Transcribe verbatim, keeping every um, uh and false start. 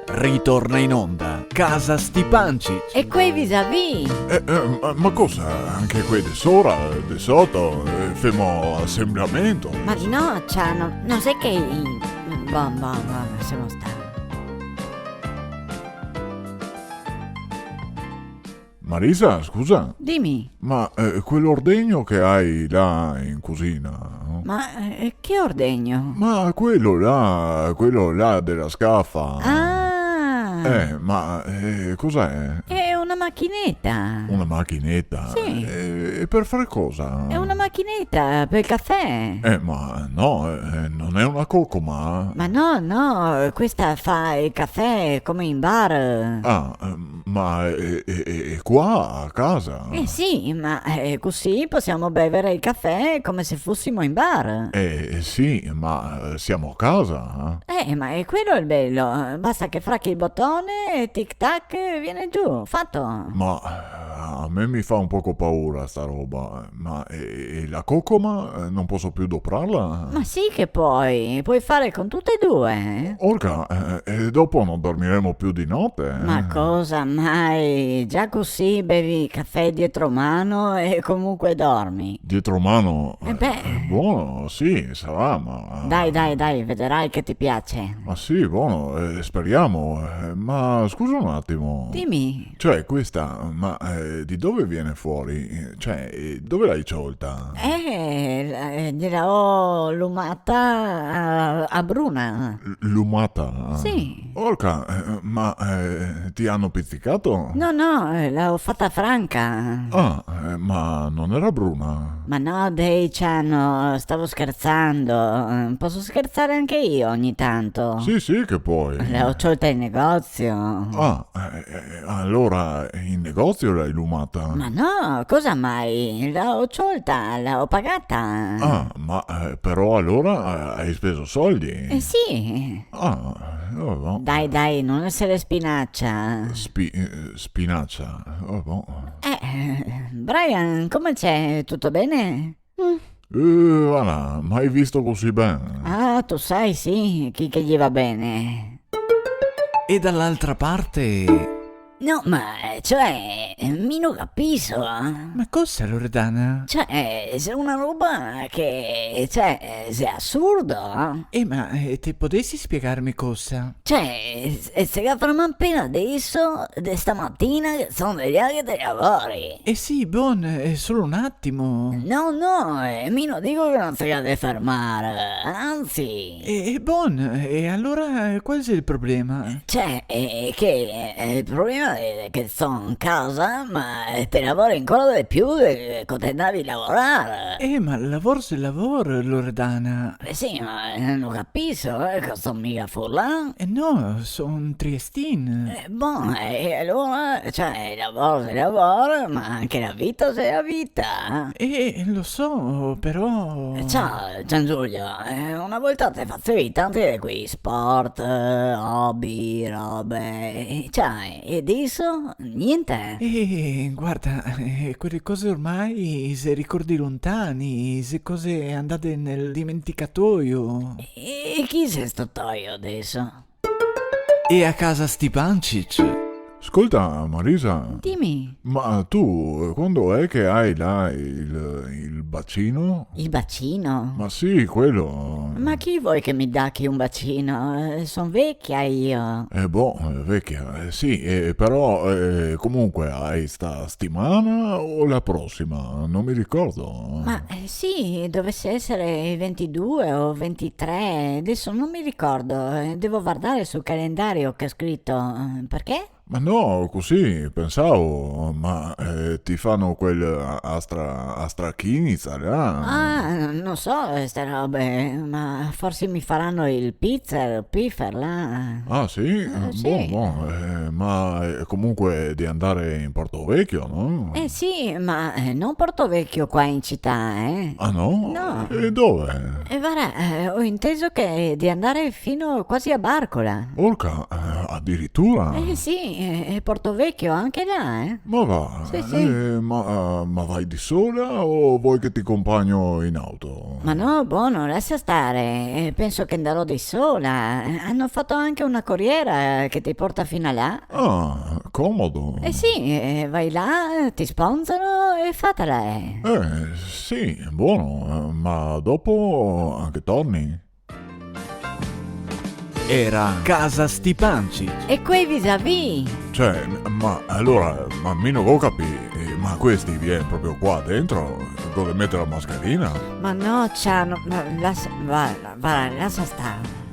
Ritorna in onda Casa Stipancich. E quei visavì? Eh, eh, ma, ma cosa? Anche quei de sora, de soto, eh, femo asembramento? Ma no, Ciano, no xe che i-, bon, bon, bon, lasemo star. Marisa, scusa. Dime. Ma, eh, quel ordegno che hai là in cusina, no? Ma, eh, che ordegno? Ma quello là, quello là della scafa. Ah! Eh, ma, eh, cos'è? È una macchinetta. Una macchinetta? Sì. E, e per fare cosa? È una macchinetta per il caffè. Eh, ma no, eh, non è una cocoma. Ma no, no, questa fa il caffè come in bar. Ah, ehm, Ma è, è, è, è qua, a casa? Eh sì, ma, eh, così possiamo bevere il caffè come se fossimo in bar. Eh, eh, sì, ma, eh, siamo a casa, eh? Eh, ma è quello il bello, basta che fracchi il bottone e tic tac, viene giù, fatto. Ma, eh, a me mi fa un poco paura sta roba, ma, eh, e la cocoma, eh, non posso più doprarla? Ma sì che puoi, puoi fare con tutte e due. Orca, eh, e dopo non dormiremo più di notte, eh? Ma cosa mai? Già così bevi caffè dietro mano e comunque dormi. Dietro mano? Eh beh. Eh, buono, sì, sarà, ma... Dai, dai, dai, vedrai che ti piace. Ma sì, buono, eh, speriamo, eh, ma scusa un attimo. Dimmi. Cioè, questa, ma, eh, di dove viene fuori? Cioè, eh, dove l'hai ciolta? Eh, la, eh, gliela ho lumata a, a Bruna. L-, lumata? Sì. Orca, eh, ma, eh, ti hanno pizzicato? No, no, eh, la ho fatta franca. Ah, eh, ma non era Bruna? Ma no, dei, Ciano, stavo scherzando. Eh, posso scherzare anche io ogni tanto. Sì, sì, che puoi. La ho ciolta in negozio. Ah, eh, eh, allora in negozio l'hai lumata? Ma no, cosa mai? La ho ciolta, la ho pagata. Ah, ma, eh, però allora, eh, hai speso soldi? Eh sì. Ah, vabbè. Dai, dai, non essere spinaccia. Spi-, eh, spinaccia, vabbè. Eh, Brian, come c'è? Tutto bene? Mm. Eh, voilà, mai visto così ben. Ah, tu sai, sì, chi che gli va bene. E dall'altra parte? No, ma, cioè, mi no capiso, eh. Ma cosa, Loredana? Cioè, xe una roba che, cioè, xe asurdo, eh. Eh, ma, eh, te podesi spiegarme cosa? Cioè, se, se ga fermà apena deso, de stamatina che son de là che te lavori. Eh sì, bon, eh, solo un attimo. No, no, eh, mi no digo che no te ga de fermar, anzi. Eh, eh, bon, e allora, eh, qual xe el problema? Cioè, eh, che, eh, el problema xe che son casa, ma, eh, te lavori ancora de più de co te andavi a lavorar. Eh, ma lavor xe lavor, Loredana. Eh sì, ma, eh, no capiso, eh, che son miga furlan. Eh no, son triestin. Eh, bon, eh, e alora, cioè, lavoro xe lavoro, ma anche la vita xe la vita. Eh, lo so, però... Ciao, Giangiulio, eh, una volta te fazevi tanti de quei sport, eh, hobby, robe, eh, cioè, e deso? Niente? Eh, guarda, eh, quele cose ormai xe ricordi lontani, xe cose andate nel dimenticatoio. E chi xe sto toio deso? E a casa Stipancich? Scolta, Marisa. Dime. Ma tu, quando è che hai là il, il bacino? Il bacino? Ma sì, quello. Ma chi vuoi che mi dà chi un bacino? Eh, son vecchia io. Eh, boh, eh, vecchia, eh, sì, eh, però, eh, comunque hai sta stimana o la prossima? Non mi ricordo. Ma, eh, sì, dovesse essere il ventidue o ventitré, adesso non mi ricordo, eh, devo guardare sul calendario che è scritto, eh, perché? Ma no, così pensavo, ma, eh, ti fanno quel a-, astra-, astrachinizza là? Ah, non so, eh, ste robe, ma forse mi faranno il pizzer, piffer là. Ah, sì? Eh, sì. Boh, boh, eh, ma, eh, comunque di andare in Porto Vecchio, no? Eh, sì, ma, eh, non Porto Vecchio qua in città, eh. Ah, no? No. E dove? E guarda, eh, ho inteso che di andare fino quasi a Barcola. Orca, eh, a adiritura? Eh sì, eh, eh, Porto Vecchio, anche là, eh. Ma va, sì, sì. Eh, ma, ma vai de sola o vol che te conpagno in auto? Ma no, bon, lasa stare, eh, penso che andarò de sola. Eh, ga fato anche una coriera, eh, che te porta fin là. Ah, comodo. Eh sì, eh, vai là, te sponzano e fatela, eh. Eh, sì, bon, eh, ma dopo anche torni? Iera Casa Stipancich. E quei visavì? Cioè, ma alora, ma mi no go capì, eh, ma questi vien proprio qua dentro? Dove mete la mascherina? Ma no, Ciano, ma lasa, va, va, lasa stare.